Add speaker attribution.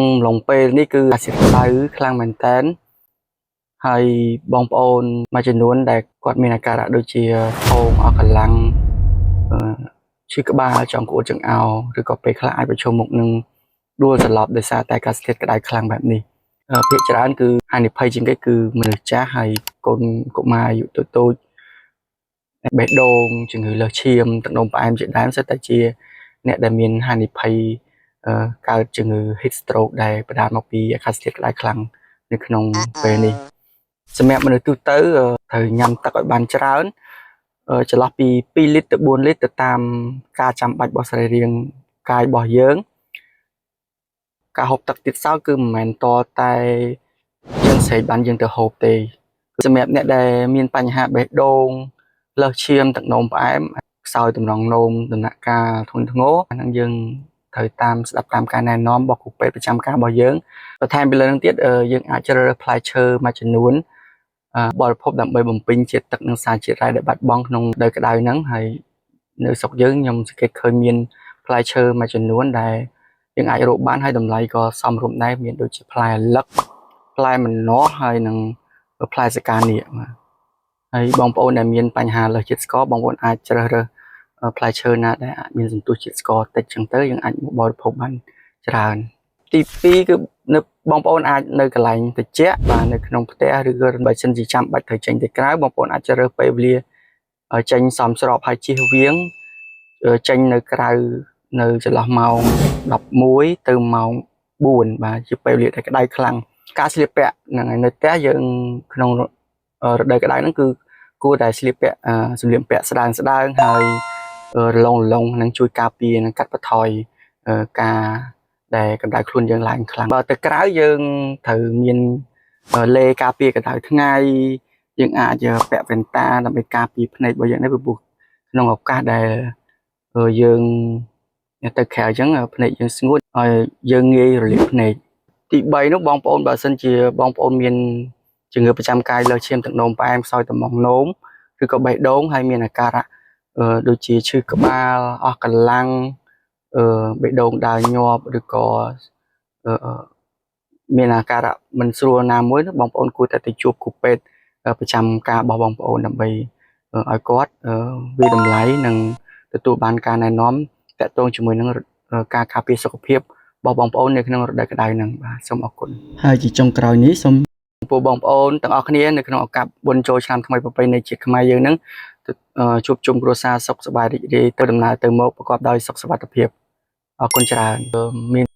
Speaker 1: អំឡុងពេលនេះគឺអាកាសធាតុក្តៅខ្លាំងមែនតើហើយបងប្អូនមួយចំនួនដែលគាត់មានអាការៈដូចជាធោងអស់កម្លាំងអឺឈឺក្បាលចង់ក្អួតចង្អោរឬក៏ពេលខ្លះអាចប្រឈមមុខនឹងដួលសន្លប់ដោយសារតែអាកាសធាតុក្តៅខ្លាំងបែបនេះភាគច្រើនគឺហានិភ័យជាងគេគឺមនុស្សចាស់ហើយកូនកុមារអាយុតូចៗបេះដូងជំងឺលើសឈាមទឹកនោមផ្អែមជាដើមសុទ្ធតែជាអ្នកដែលមានហានិភ័យកើតជំងឺ heat stroke ដែលបណ្ដាលមកពីអាកាសធាតុក្តៅខ្លាំងនៅក្នុងពេលនេះសម្រាប់មនុស្សទូទៅត្រូវញ៉ាំទឹកឲ្យបានច្រើនចន្លោះពី2លីត្រទៅ4លីត្រទៅតាមការចាំបាច់របស់សរីរាង្គកាយរបស់យើងការហូបទឹកទៀតសោតគឺមិនមែនតតែយើងស្រេកបានយើងទៅហូបទេសម្រាប់អ្នកដែលមានបញ្ហាបេះដូងលើសឈាមទឹកនោមផ្អែមខ្សោយតម្រងនោមដំណាក់កាលធ្ងន់ធ្ងរអាហ្នឹងយើងត្រូវតាមស្ដាប់តាមការណែនាំរបស់គ្រូពេទ្យប្រចាំការរបស់យើងបន្ថែមពីលើនឹងទៀតយើងអាចជ្រើសរើសផ្លែឈើមួយចំនួនបរិភោគដើម្បីបំពេញជាតិទឹកនិងសារជាតិរ៉ែដែលបាត់បង់ក្នុងរដូវក្តៅហ្នឹងហើយនៅស្រុកយើងខ្ញុំសង្កេតឃើញមានផ្លែឈើមួយចំនួនដែលយើងអាចរកបានហើយតម្លៃក៏សមរម្យដែរមានដូចជាផ្លែឪឡឹកផ្លែម្នាស់ហើយនិងផ្លែសកានាគបាទហើយបងប្អូនដែលមានបញ្ហាលើសជាតិស្ករបងប្អូនអាចជ្រើសរើសផ្លែឈើណាដែលអាចមានសន្ទុះជាតិស្ករតិចចឹងទៅយើងអាចមកបរិភោគបានច្រើនទី2គឺនៅបងប្អូនអាចនៅកន្លែងត្រជាក់បាទនៅក្នុងផ្ទះឬក៏បើសិនជាចាំបាច់ត្រូវចេញទៅក្រៅបងប្អូនអាចជ្រើសរើសពេលវេលាចេញសមស្របហើយជៀសវាងចេញនៅក្រៅនៅចន្លោះម៉ោង11ទៅម៉ោង4បាទជាពេលវេលាដែលក្តៅខ្លាំងការស្លៀកពាក់ហ្នឹងហើយនៅផ្ទះយើងក្នុងរដូវក្តៅហ្នឹងគឺគួរតែស្លៀកពាក់សម្លៀកបំពាក់ស្ដើងស្ដើងហើយរលោងរលោងនឹងជួយការពារនិងកាត់បន្ថយការដែលកម្ដៅខ្លួនយើងឡើងខ្លាំងបើទៅក្រៅយើងត្រូវមានឡេការពារកម្ដៅថ្ងៃយើងអាចពាក់វ៉ែនតាដើម្បីការពារភ្នែករបស់យើងដែរព្រោះក្នុងឱកាសដែលយើងទៅក្រៅអញ្ចឹងភ្នែកយើងស្ងួតហើយយើងងាយរលាកភ្នែកទី3នោះបងប្អូនបើសិនជាបងប្អូនមានជំងឺប្រចាំកាយលើសឈាមទឹកនោមផ្អែមខ្សោយតម្រងនោមឬក៏បេះដូងហើយមានអាការៈដូចជាឈឺក្បាលអស់កម្លាំងបេះដូងដើរញាប់ឬក៏មានអាការៈមិនស្រួលណាមួយបងប្អូនគួរតែទៅជួបគ្រូពេទ្យប្រចាំការរបស់បងប្អូនដើម្បីឲ្យគាត់វាយតម្លៃនិងទទួលបានការណែនាំតាក់ទងជាមួយនឹងការការពារសុខភាពរបស់បងប្អូននៅក្នុងរដូវក្តៅហ្នឹងបាទសូមអរគុណហើយជាចុងក្រោយនេះសូមចំពោះបងប្អូនទាំងអស់គ្នានៅក្នុងឱកាសបុណ្យចូលឆ្នាំថ្មីប្រពៃណីជាតិខ្មែរយើងហ្នឹងជួបជុំគ្រួសារសុខសប្បាយរីករាយទៅដំណើរទៅមកប្រកបដោយសុខសុវត្ថិភាពអរគុណច្រើនមាន